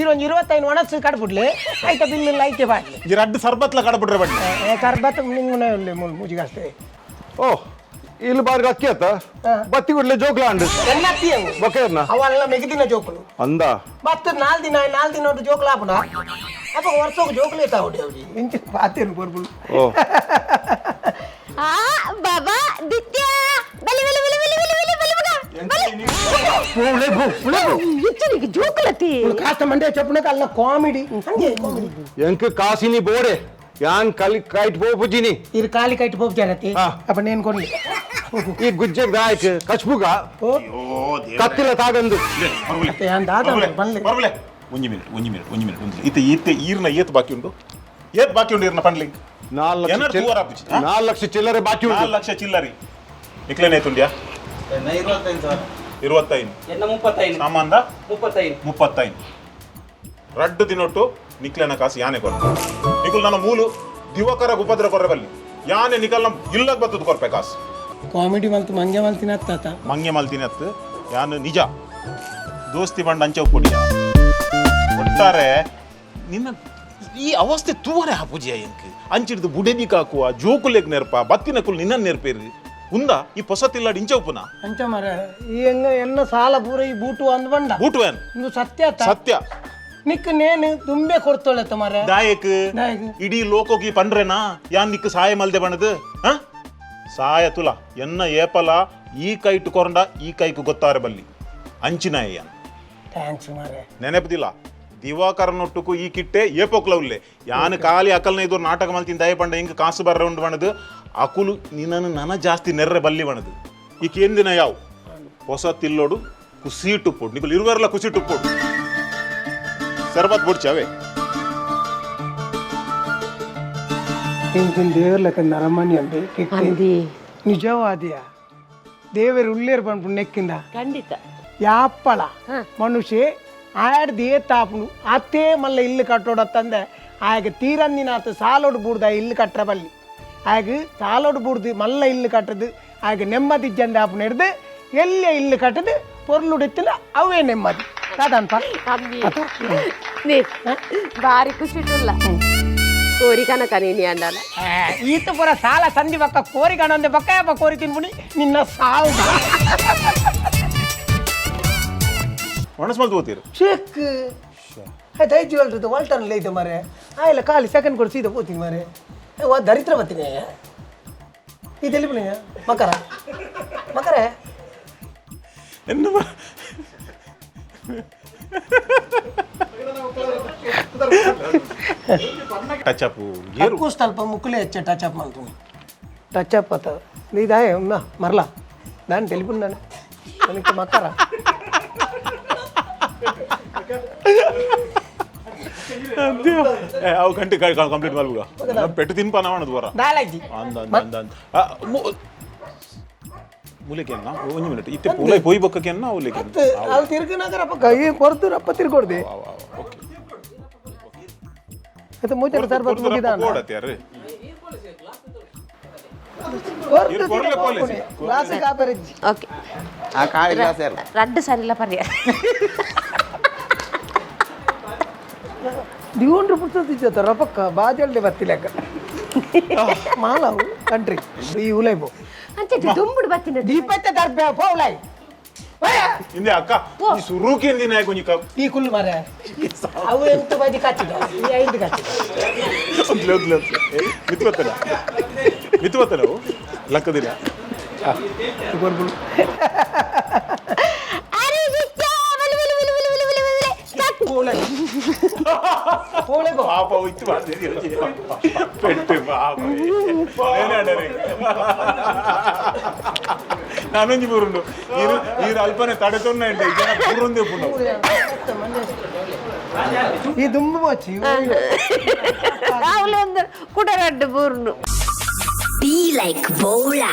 [SPEAKER 1] ಇರೊಂಜಿ 25 ಒಣಸು ಕಟ್ಬಿಡ್ಲಿ ಆಯ್ತಾ ಬಿಲ್ ಇಲ್ಲ ಐತೆ ಬಾಟ್ಲಿ
[SPEAKER 3] ಈ ರಡ್ಡು ಸರ್ಬತ್ಲ ಕಡಬಿಡ್ರೆ ಬಡ್ಡಿ
[SPEAKER 1] ಸರ್ಬತ್ ನಿಂಗುನ ಮುಜಿಗಾಸ್ತೆ.
[SPEAKER 6] ಓ ಇಲ್ಲಿ ಬಾರಿ ಅಕ್ಕಿ ಆತ ಬತ್ತಿ ಗುಡ್ಲೆ ಜೋಕ್ಲ ಅಂಡ್ ಬೊಕ್ಕೇರ್ನ
[SPEAKER 1] ಅವಲ್ಲ ಮೆಗದಿನ ಜೋಕುಲು
[SPEAKER 6] ಅಂದ
[SPEAKER 1] ಬತ್ತು 4 ದಿನ 4 ದಿನ ಒಟ್ಟು ಜೋಕುಲು ಆಪುನ ಅಪ್ಪ ವರ್ಷಕ್ಕೆ ಜೋಕುಲು ಇತ್ತಾವ ಅವ್ರಿ ಇಂಚ ಪಾತೇನು ಬರ್ಬುಲು.
[SPEAKER 6] ಓ
[SPEAKER 2] ಆ ಬಾಬಾ ದಿತ್ಯ ಬಲಿ ಬಲಿ ಬಲಿ ಬಲಿ ಬಲಿ ಬಲಿ ಬಲಿ ಮಗ ಬಲಿ ಇಚ್ಚನಿಗೆ ಜೋಕುಲತಿ
[SPEAKER 1] ಕಾಸ್ತ ಮಂಡೆ ಚೊಪ್ಪುನಕ ಅಲ್ಲ ಕಾಮಿಡಿ ಹಂಗೆ ಕಾಮಿಡಿ.
[SPEAKER 6] ಎಂಕ್ ಕಾಸಿನಿ ಬೋಡೆ ಯಾನ್ ಕಲಿ ಕೈಟ್ ಪೋಪುಜಿನಿ
[SPEAKER 1] ಇರು ಕಾಲಿ ಕೈಟ್ ಪೋಪ್ ಜಾರತಿ ಅಪ್ಪ ನೇನು ಕೊಡ್ಲಿ
[SPEAKER 6] ಈ ಗುಜ್ಜೆ ಗಾಯಕ್ ಕಚ್ಬುಗ ಕತ್ತಿಲ ತಾಗಂದು
[SPEAKER 1] ಯಾನ್ ದಾದ ಬನ್ಲಿ
[SPEAKER 3] ಬರಬಲೆ ಒಂಜಿ ಮಿನಿಟ್ ಒಂಜಿ ಮಿನಿಟ್ ಒಂಜಿ ಮಿನಿಟ್ ಒಂಜಿ ಇತ್ತೆ ಇತ್ತೆ ಈರ್ನ ಏತ್ ಬಾಕಿ ಉಂಟು ಏತ್ ಬಾಕಿ ಉಂಟು ಈರ್ನ ಪಂಡ್ಲಿಂಗ್
[SPEAKER 6] 4 ಲಕ್ಷ 4 ಲಕ್ಷ ಚಿಲ್ಲರೆ ಬಾಕಿ ಉಂಟು
[SPEAKER 3] 4 ಲಕ್ಷ ಚಿಲ್ಲರಿ ನಿಕ್ಲೇನೆ ತುಂಡ್ಯಾ
[SPEAKER 4] 25,000
[SPEAKER 3] 25
[SPEAKER 5] ಎನ್ನ 35
[SPEAKER 3] ಸಾಮಾನ್ದ
[SPEAKER 5] 35
[SPEAKER 3] 35 ರಡ್ಡು ದಿನೊಟ್ಟು ನಿಕ್ಲೆನ ಕಾಸು ಯಾನೆ ಕೊರ್ಪೆ ನಿಕುಲ್ ನನ್ನ ಮೂಲು ದಿವಕರ ಉಪದ್ರ ಕೊರ್ರೆ ಬಲ್ಲಿ ಯಾನೆ ನಿಕಲ್ನ ಇಲ್ಲಗ್ ಬತ್ತದ ಕೊರ್ಪೆ ಕಾಸು.
[SPEAKER 1] ಕಾಮಿಡಿ ಮಲ್ತು ಮಂಗೆ ಮಲ್ತಿನ ಅತ್ತಾತ
[SPEAKER 3] ಮಂಗೆ ಮಲ್ತಿನ ಅತ್ತು ಯಾನು ನಿಜ ದೋಸ್ತಿ ಬಂಡ ಅಂಚೆ ಕೊಡಿಯ ಒಟ್ಟಾರೆ ನಿನ್ನ ಈ ಅವಸ್ಥೆ ತೂವರೆ ಹಾಪುಜಿಯ ಎಂಕ್ ಅಂಚಿಡ್ದು ಬುಡೆದಿ ಕಾಕುವ ಜೋಕುಲೆಗ್ ನೆರ್ಪ ಬತ್ತಿನ ಕುಲ್ ನಿನ್ನ ನೆರ್ಪೇರಿ ಉಂದ ಈ ಪೊಸತಿಲ್ಲಾಡ್ ಇಂಚ ಉಪ್ಪುನ
[SPEAKER 1] ಅಂಚ ಮರ ಈ ಹೆಂಗ ಎನ್ನ ಸಾಲ ಪೂರ ಈ ಬೂಟು ಅಂದ್ ಬಂಡ
[SPEAKER 3] ಬೂಟು ಏನ್
[SPEAKER 1] ಇದು ಸತ್ಯ ಅತ್ತ
[SPEAKER 3] ಸತ್ಯ
[SPEAKER 1] ನಿಕ್ ನೇನು ತುಂಬೆ ಕೊಡ್ತೊಳೆತ್ತ ಮರ
[SPEAKER 3] ದಾಯಕ್
[SPEAKER 1] ದಾಯಕ್.
[SPEAKER 3] ಇಡೀ ಲೋಕೋಗಿ ಪಂಡ್ರೆನಾ ಯಾನ್ ನಿಕ್ ಸಾಯ ಮಲ್ದೆ ಬಣದು ಹ ಸಾಯ ತುಲ ಎನ್ನ ಏಪಲ ಈ ಕೈಟು ಕೊರಂಡ ಈ ಕೈಕು ಗೊತ್ತಾರೆ ಬಲ್ಲಿ ಅಂಚಿನಾಯ ಯಾನ್
[SPEAKER 1] thanks ಮಾರೆ
[SPEAKER 3] ನೆನಪದಿಲ್ಲ ದಿವಾಕರನೊಟ್ಟುಕು ಈ ಕಿಟ್ಟೆ ಏಪೋಕ್ಲ ಉಲ್ಲೆ ಯಾನ್ ಖಾಲಿ ಅಕಲ್ನ ಇದ್ರು ನಾಟಕ ಮಲ್ತಿನ ದಯ ಪಂಡ ಹಿಂಗ ಕಾಸು ಬರ್ರ ಉಂಡು ಬಣದು ಅಕುಲು ನಿನ್ನನ್ನು ನನ ಜಾಸ್ತಿ ನೆರ್ರೆ ಬಲ್ಲಿ ಬಣದು ಈ ಕೇಂದಿನ ಯಾವು ಹೊಸ ತಿಲ್ಲೋಡು ಕುಸಿ ಟುಪ್ಪೋಡು ನಿಕುಲು ಇರುವರ್ಲ ಕುಸಿ ಟುಪ್ಪೋಡು ಸರ್ಬತ್ ಬುಡ್ಚಾವೆ
[SPEAKER 1] ಇಂಚಿನ ದೇವ್ರ ಲೆಕ್ಕ ನರಮನಿ ಅಂಬೆ
[SPEAKER 2] ಅಂದಿ
[SPEAKER 1] ನಿಜವಾದಿಯ ದೇವರು ಉಳ್ಳೇರು ಪನ್ಪು ನೆಕ್ಕಿಂದ
[SPEAKER 2] ಖಂಡಿತ
[SPEAKER 1] ಯಾಪ್ಪಳ ಮನುಷ್ಯ ಆಡ್ದು ಏತಾಪುನು ಅತ್ತೇ ಮಲ್ಲ ಇಲ್ಲು ಕಟ್ಟೋಡ ತಂದೆ ಆಗ ತೀರಂದಿನಾತ ಸಾಲೋಡು ಬೂಡ್ದ ಇಲ್ಲು ಕಟ್ಟರ ಬಲ್ಲಿ ಆಗ ಸಾಲೋಡು ಬೂಡ್ದು ಮಲ್ಲ ಇಲ್ಲು ಕಟ್ಟದು ಆಗ ನೆಮ್ಮದಿ ಜಂದ ಆಪುನ ಹಿಡ್ದು ಎಲ್ಲೇ ಇಲ್ಲು ಕಟ್ಟದು ಪೊರ್ಲುಡಿತ್ತಿಲ್ಲ ಅವೇ ನೆಮ್ಮದಿ ತಾದನ್ಪ
[SPEAKER 2] ಅಮ್ಮಿ ನೇ ಬಾರಿ ಖುಷಿ ಇಲ್ಲ ಕೋರಿ ಕನಕ ನೀನಿ ಅಂಡಲ
[SPEAKER 1] ಈತ ಪುರ ಸಾಲ ಸಂಧಿ ಬಕ್ಕ ಕೋರಿ ಕಾಣೊಂದೆ ಬಕ್ಕ ಯಪ್ಪ ಕೋರಿ ತಿನ್ಬುಣಿ ನಿನ್ನ ಸಾವು
[SPEAKER 3] ಒಣಸ್ಮಲ್ ತಗೋತೀರಿ
[SPEAKER 1] ಚೆಕ್ ಆಯ್ತು ಐದು ಹೇಳ್ತದೆ ವಾಲ್ಟನ್ ಲೈತೆ ಮಾರೆ ಆಯ್ಲ ಖಾಲಿ ಸೆಕೆಂಡ್ ಕೊಡು ಸೀದಾ ಪೋತೀನಿ ಮಾರೆ ವಾ ದರಿದ್ರ ಬರ್ತೀನಿ ಇದೆಲ್ಲಿ ಬನ್ನಿ ಮಕರ ಮಕರ
[SPEAKER 3] ಎನ್ನು ಟಚ್ ಅಪ್ ಏರು
[SPEAKER 1] ಸ್ವಲ್ಪ ಮುಕ್ಕುಲೇ ಹೆಚ್ಚೆ ಟಚ್ ಅಪ್ ಮಾಡ್ತೀನಿ ಟಚ್ ಅಪ್ ಆತ ಇದಾಯ ಮರಲ ನಾನು ಟೆಲಿಫೋನ್ ನಾನು ನನಗೆ ಮಕರ
[SPEAKER 3] ಅವು ಗಂಟೆ ಕಂಪ್ಲೀಟ್ ಮಾಡ್ಬಿಡುವ ಪೆಟ್ಟು ತಿನ್ಪಾನ ಮಾಡೋದು ಬರ
[SPEAKER 1] ದಾಲಾಜಿ
[SPEAKER 3] ಅಂದ ಅಂದ ಅಂದ ಅಂದ ಮೂಲೆಕೆನ್ನ ಒಂಜಿ ಮಿನಿಟ್ ಇತ್ತೆ ಪೂಲೈ ಪೋಯ್ ಬೊಕ್ಕಕೆನ್ನ ಅವಲಿಕೆನ್ನ
[SPEAKER 1] ಅಲ್ಲಿ ತಿರ್ಗನಾಗರಪ್ಪ ಕೈ ಕೊಡ್ತೀರಪ್ಪ ತಿರ್ಕೊಡ್ದೆ
[SPEAKER 3] ಓಕೆ
[SPEAKER 1] ಮತ್ತೆ ಮೂಚರ ಸರ್ಬತ್ ಮುಗಿದಾನ
[SPEAKER 3] ಕೋಡತ್ತೆ ಇರು ಕೊರ್ಲೆ ಪೊಲೀಸ್.
[SPEAKER 1] ಗ್ಲಾಸ್ ಕಾಪರಿಜ್ಜಿ
[SPEAKER 2] ಓಕೆ
[SPEAKER 4] ಆ ಕಾಯಿ ಗ್ಲಾಸ್ ಯಾರು
[SPEAKER 2] ರಡ್ಡು ಸರಿಲ್ಲ ಪರ್ಯ
[SPEAKER 1] ದಿವಂಡ್ರು ಪುಸ್ತಕ ರಪಕ್ಕ ಬಾಜಲ್ದೆ ಬತ್ತಿಲೆಕ್ಕ ಮಾಲವು ಕಂಟ್ರಿ ಈ ಉಲೈಬು
[SPEAKER 2] ಅಂಚೆ ದುಂಬುಡು ಬತ್ತಿನ
[SPEAKER 1] ದೀಪತ್ತೆ ದರ್ಬೆ ಪೋ ಉಲೈ
[SPEAKER 3] ಹಿಂದೆ ಅಕ್ಕ ಈ ಸುರುಕಿಂದಿನ ಕೊಂಚ ಕಪ್
[SPEAKER 1] ಈ ಕುಲ್ಲು ಮಾರೆ ಅವು ಎಂಟು ಬಾಜಿ ಕಚ್ಚಿದ ಈ ಐದು ಕಚ್ಚಿದ
[SPEAKER 3] ಒದ್ಲೆ ಒದ್ಲೆ ಒದ್ಲೆ ಮಿತ್ತು ಬತ್ತಲ್ಲ ಮಿತ್ತು ಬತ್ತಲ್ಲ ಅವು ಲಕ್ಕದಿಲ್ಲ
[SPEAKER 2] ಅರೆ ದಿತ್ಯ ಬಲಿ ಬಲಿ ಬಲಿ ಬಲಿ ಬಲಿ ಬಲಿ ಬಲಿ ಸ್ಟಾರ್ಟ್.
[SPEAKER 1] ಪೋಳೆ ಬೋ.
[SPEAKER 3] ಪಾಪ ಹೋಯ್ತು. ಪೆಟ್ಟು ಪಾಪ. ನಾನೊಂಜಿ ಬೂರುಂಡು. ಈರು ಈರು ಅಲ್ಪನೆ ತಡೆ ತೊನ್ನ ಉಂಟು ಜನ ಬೂರುಂದೇ ಪುಂಡು.
[SPEAKER 1] ಈ ದುಂಬು ಬೋಚಿ.
[SPEAKER 2] ಅವಳು ಕುಡರಡ್ಡು ಬೂರ್ನು.
[SPEAKER 7] Be like Bola.